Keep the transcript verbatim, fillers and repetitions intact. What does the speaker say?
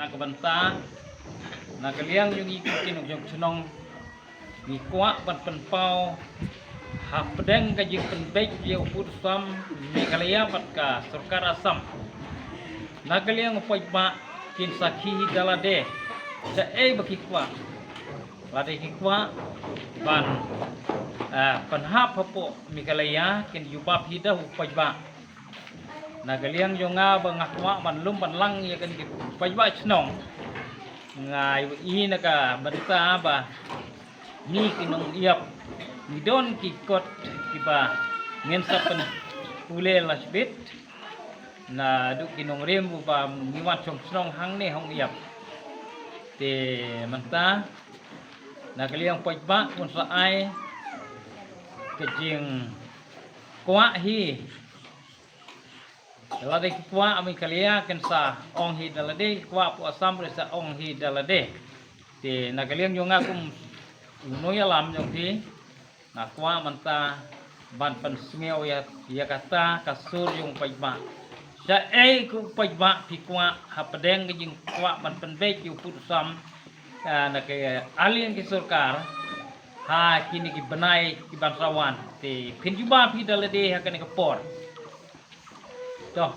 Ka bynta na ka liang jong ngi ki nongshong shnong, ngi kwah ban pynpaw hapdeng ka jingpynbeit ïa u pud u sam Meghalaya bad ka sorkar Assam. Na ka liang u paidbah kin sakhi hi da lade shaei ba ki kwah. Lada ki kwah ban, eh, pynhap hapoh Meghalaya, kin jubab hi da u paidbah. Na ka liang jong nga ba nga kwah ban lum ban lang ïa kane ki paidbah shnong, nga ïohi na ka bynta ba ngi ki nongïap ngi don ki kot kiba ngin sa pynpule lashbit. Naduh ki nongrim ba ngi wan shong shnong hangne hong ïap. Te mynta na ka liang paidbah un sa ai ka jingkwah hi. Lada ki kwah Meghalaya kin sa ong hi da lade, ki kwah hapoh Assam ruh sa ong hi da lade. Te na ka liang jong nga kum u nongïalam jong phi, nga kwah mynta ban pynsngew ïa, ïa kata ka sur jong u paidbah. Shaei ko paidbah phi kwah hapdeng ka jingkwah ban pynbeit ïa u pud u sam, ah, na ka liang ki sorkar ha kine ki bnai kiban sa wan. Te phin jubab hi da lade ha kane ka por. To,